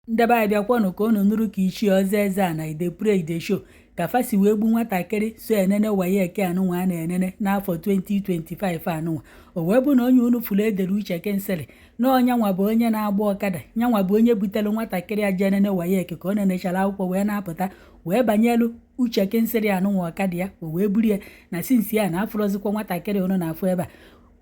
Ndị be anyị, bịakwanụ ka unu nụrụ ka Ichie Ọzọ Eze a na I dey pray, I dey show ka fa si wee gbu nwatakịrị so enene WAEC anụnwa a na-enene n'afọ 2025 anụnwa. O wee bụ na onye unu fụrụ edere Uche Kingsley na ọnyanwa bụ onye na-agba ọkada, nyanwa bụ onye butere nwatakịrị a ji enene WAEC. Ka ọ nenechara akwụkwọ wee na-apụta, wee banyelu Uche Kingsley anụnwa ọkada ya, o wee buru ya. Na since ya na afụrọzikwa nwatakịrị unu na-afụ ebe a.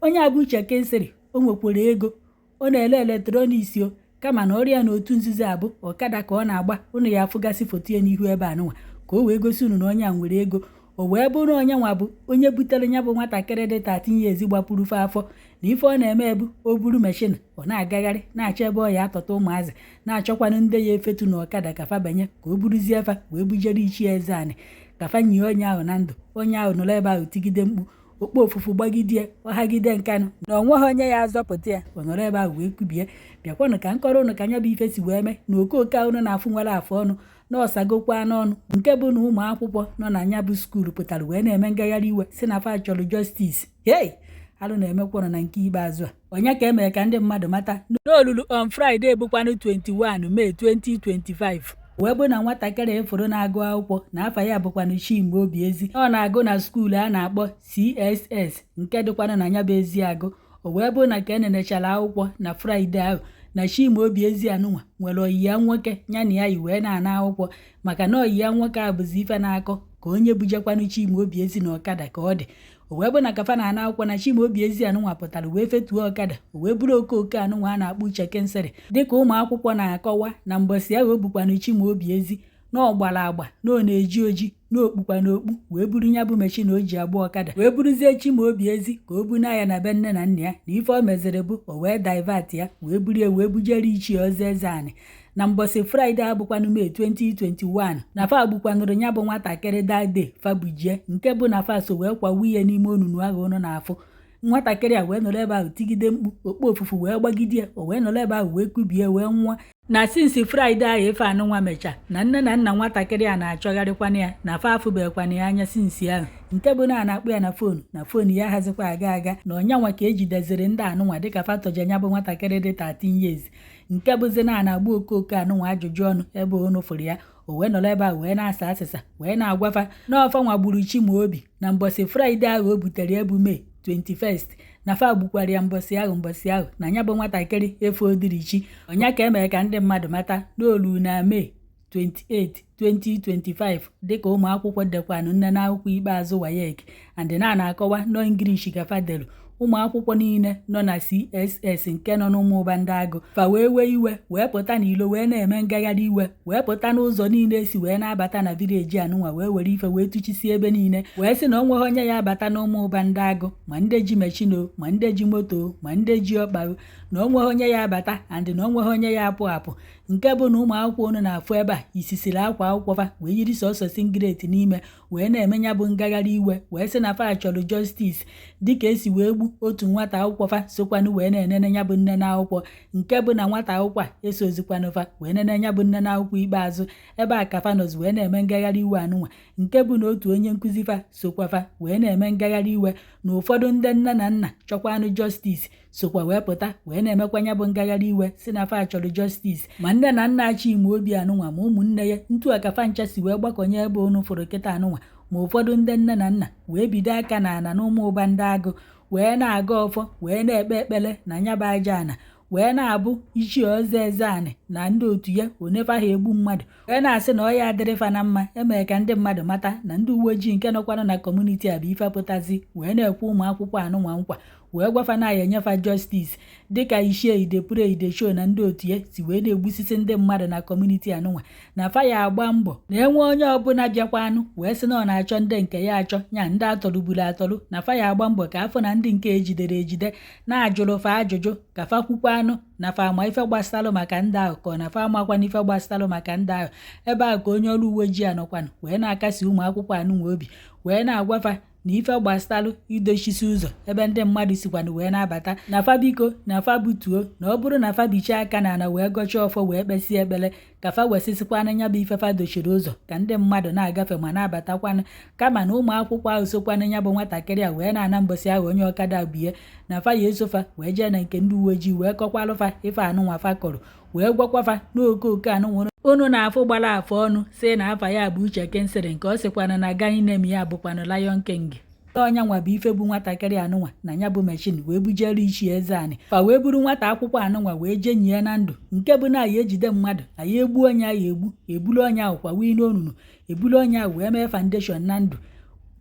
Onye abụ Uche Kingsley, o nwekwara ego, ọ na-ele electronics o, kama na ọrịa na otu nzuzo abụ ọkada ka ọ na-agba. Unu ya afụgasị foto ya n'ihu ebe anụnwa ka o wee gosi unu na onye a nwere ego. O wee bụrụ onye nwa bụ onye butere ya bụ nwatakịrị dị 13 years gbapụrụ fe afọ. Na ife ọ na-eme ebu o buru machine, ọ na-agagharị na-achọ ebe ọ ya atọta ụmụazị, na-achọkwanụ ndị ya efetu na ọkada ka fa banye, ka o buruzie fa wee bujere Ichie Eze Anị ka fa nyie onye ahụ na ndụ. Onye ahụ nọrọ ebe ahụ tigide mkpu, okpo ofufu gbagide, ọhagide nkanụ na onweghị onye ya azọpụta ya. Ọ nọrọ ebe ahụ wee kubie. Bịakwanụ ka nkọrọ ụnụ ka anya bụ ife si wee mee na okooko ahụ na-afụ nwere afụ ọnụ na ọsagokwa n'ọnụ, nke bụ na ụmụ akwụkwọ nọ na nya bụ school pụtara wee na-eme ngagharị iwe, si na fa chọrọ justice. Hei, alụ na-emekwanụ na nke ikpeazụ a. Onye ka emere ka ndị mmadụ mata n'olulu on Friday bụkwanụ 21 May 2025, wee bụ na nwatakịrị ịfụrụ na-agụ akwụkwọ na afa ya bụkwanụ Chima Obiezi. Ọ na-agụ na school a na-akpọ CSS nke dịkwanụ na ya bụ Eziagụ. O wee bụ na ka enenechara akwụkwọ na Friday ahụ, na Chima Obiezi anụnwa nwere oyi ya nwoke ya na ya yi wee na-ana akwụkwọ, maka na oyi ya nwoke a bụzi ife na-akọ ka onye bujekwanụ Chima Obiezi na ọkada ka ọ dị. O wee bụ na kafa na-ana akwụkwọ, na Chima Obiezi anụnwa pụtara wee fetuo ọkada, o wee bụrụ okooko anụnwa a na-akpọ Uche Kingsley. Dịka ụmụ akwụkwọ na-akọwa, na mbọsị ahụ o bukwanụ Chima Obiezi, na ọ gbara agba, na ọ na-eji oji, na okpukwa n'okpu, wee buru ya bụ machine o ji agba ọkada, wee buruzie Chimaobiezi ka o buna ya na be nne na nna ya. Na ife o meziri bụ o wee divert ya, wee buru ya wee bujere Ichie Ọzọ Eze Anị na mbọsị Friday abụkwanụ May 2021, na fa gbukwanụrụ ya bụ nwatakịrị that day fa bujie, nke bụ na fa so wee kwawu ihe n'ime onunu ahụ ụnụ na-afụ. Nwatakịrị a wee nọrọ ebe ahụ tigide mkpu, okpo ofufu wee gbagide ya, o wee nọrọ ebe ahụ wee kubie wee nwụọ. Na since Friday ahụ ife anụnwa mecha, na nne na nna nwatakịrị a na-achọgharịkwana ya, na fa afụbeghịkwana ya anya since ahụ, nke bụ na a na-akpọ ya na phone, na phone ya hazikwa aga aga. Na ọnyanwa ka ejideziri ndị anụnwa dịka fatọje ya bụ nwatakịrị dị 13 years, nke bụzi na a na-agba okooko anụnwa ajụjụ ọnụ ebe unu fụrụ ya. O wee nọrọ ebe ahụ wee na-asa asịsa, wee na-agwafa na ọfa nwa gburu Chimaobi na mbọsị Friday ahụ o butere ya bụ May 21st, na fa gbukwara ya mbọsị ahụ, mbọsị ahụ na ya bụ nwatakịrị efe odirichi. Ọnya ka emere ka ndị mmadụ mata n'olu na May 28 2025, dịka ụmụ akwụkwọ dekwanụ nne na akwụkwọ ikpeazụ WAEC and na na-akọwa nọ English ka fadelu. Ụmụ akwụkwọ niile nọ na CSS nke nọ n'Ụmụụba ndị Agụ fa wee wee iwe, wee pụta n'ilo, wee na-eme ngagharị iwe, wee pụta n'ụzọ niile esi wee na-abata na village anụnwa, wee were ife wee tụchisi ebe niile, wee sị na o nweghị onye ya abata n'Ụmụụba ndị Agụ, ma ndị ji machine o, ma ndị ji moto, ma ndị ji ọkpa, na o nweghị onye ya abata and na o nweghị onye ya apụ apụ. Nke bụ na ụmụ akwụkwọ unu na-afụ ebe a isisiri akwa akwụkwọ fa wee yiri sọsọ singlet n'ime, wee na-eme ya bụ ngagharị iwe, wee sị na fa chọrọ justice dịka esi wee gbu otu nwata akwụkwọ fa sokwanụ wee na-enene ya bụ nne na akwụkwọ, nke bụ na nwata akwụkwọ a esozikwanụ fa wee nene ya bụ nne na akwụkwọ ikpeazụ. Ebe a ka fa nọzi wee na-eme ngagharị iwe anụnwa, nke bụ na otu onye nkụzi fa sokwa fa wee na-eme ngagharị iwe, na ụfọdụ ndị nne na nna chọkwanụ justice sokwa wee pụta wee na-emekwa ya bụ ngagharị iwe, si na fa chọrọ justice. Ma nne na nna Chimaobi anụnwa, ma ụmụnne ya, ntu a ka fa ncha si wee gbakọnye ebe unu fụrụ kịta anụnwa. Ma ụfọdụ ndị nne na nna wee bido aka n'ala n'Ụmụụba ndị Agụ, wee na-aga ọfọ, wee na-ekpe ekpere na ya bụ aja ana, wee na-abụ Ichie Ọzọ Eze Anị na ndị otu ya onefa ha egbu mmadụ, wee na-asị na ọ ya adịrị fa na mma. Emere ka ndị mmadụ mata na ndị uwe ojii nke nọkwanụ na community a bụ ife pụtazi wee na-ekwe ụmụ akwụkwọ anụnwa nkwa, wee gwafa na ya enyefa justice, dịka Ichie I dey pray, I dey show na ndị otu ya si wee na-egbusisi ndị mmadụ na community anụnwa, na fa ya agba mbọ na enwe onye ọbụla bịakwanụ wee sị na ọ na-achọ ndị nke ya achọ ya, ndị atọrụgburu atọrụ, na fa ya agba mbọ ka afọ na ndị nke ejidere ejide na-ajụrụ fa ajụjụ, ka fa kwukwanụ na fa ama ife gbasalụ maka ndị ahụ, ka ọ na fa amakwana ife gbasalụ maka ndị ahụ. Ebe a ka onye ọrụ uwe ojii anọkwanụ wee na-akasi ụmụ akwụkwọ anụnwa obi, wee na-agwafa na ife gbasalụ idochisi ụzọ ebe ndị mmadụ sikwanụ wee na-abata, na fa biko, na fa butuo, na ọ bụrụ na fa bichaa aka n'ala wee gọchaa ọfọ, wee kpesie ekpere. Ka fa wesịsịkwana ya bụ ifefa dochiri ụzọ ka ndị mmadụ na-agafe ma na-abatakwanụ, kama na ụmụ akwụkwọ ahụ sokwanụ ya bụ nwatakịrị a wee na-ana mbọsị ahụ onye ọkada bie na fa ya esofa wee jee na nke ndị uwe ojii wee kọkwalụfa ife anụnwa fa kọrọ, wee gwakwafa n'okooko anụnwa unu na-afụ gbara afọ ọnụ, si na afa ya bụ Uche Kingsley, nke ọ sịkwana na gang name ya bụkwanụ Lion King. Ọnya nwa bụ ife bụ nwatakịrị anụnwa na ya bụ machine wee bujere Ichie Eze-Ani. Fa wee buru nwata akwụkwọ anụnwa wee jee nyie na ndụ, nke bụ na anyị ejide mmadụ, anyị egbu onye, anyị egbu ebulu onye ahụ kwa wee n'onunu, ebulu onye ahụ wee mee foundation na ndụ,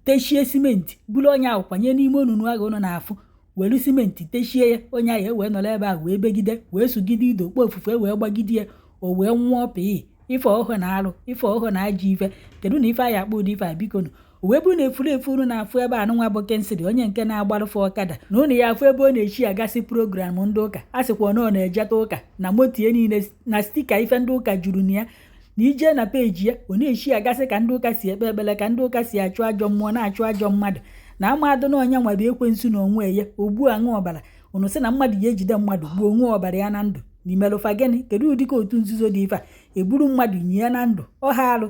techie simenti, bulu onye ahụ kwanye n'ime onunu ahụ unu na-afụ, welu simenti techie ya. Onye ahụ ewee nọrọ ebe ahụ wee begide, wee sugide ido kpo ofufe, wee gbagide ya, o wee nwụọ pịị. Ife ọhụụ na arụ, ife ọhụụ na ajọ ife. Kedu na ife anyị akpọ ụdị ife a? Bikonu, o wee bụrụ na efuru efu unu na-afụ ebe anụnwa bụ Kingsley, onye nke na-agbarụfe ọkada, na unu ya afụ ebe ọ na-echi agasị program ndị ụka. A sịkwa na ọ na-ejeta ụka na motie niile na sticker ife ndị ụka juru na ya, na ije na peji ya, ọ na-echi agasị ka ndị ụka si ekpe ekpere, ka ndị ụka si achụ ajọ mmụọ, na-achụ ajọ mmadụ, na amadụ na onye nwere ekwensu na onwe ya ogbu aṅụ ọbara. Unu sị na mmadụ ya ejide mmadụ gbuo onwe ọbara ya na ndụ n'imelụfa gịnị? Kedu ụdị ka otu nzuzo dị ife a eburu mmadụ nyie na ndụ ọha arụ?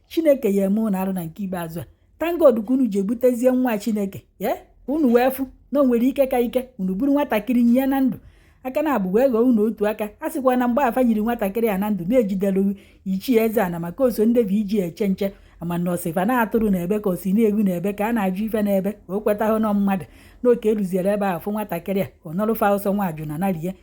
Chineke ya eme ụnụ arụ na nke ikpeazụ a. Thank God ka unu ji ebutezie nwa Chineke ye unu wee fụ na o nwere ike ka ike unu buru nwatakịrị nyie na ndụ aka na abụ wee ghọọ unu otu aka. A sịkwa na mgbe afa nyiri nwatakịrị a na ndụ na-ejidere Ichie Eze-Ana maka oso ndị bụ iji eche nche ama na ọsịfa na-atụrụ n'ebe ka o si na-egwu n'ebe ka a na-ajụ ife n'ebe ka o kwetahụ nọ mmadụ n'oke eruziere ebe ahụ fụ nwatakịrị a, ọ nọrụfa ọsọ nwa ajụ na narie.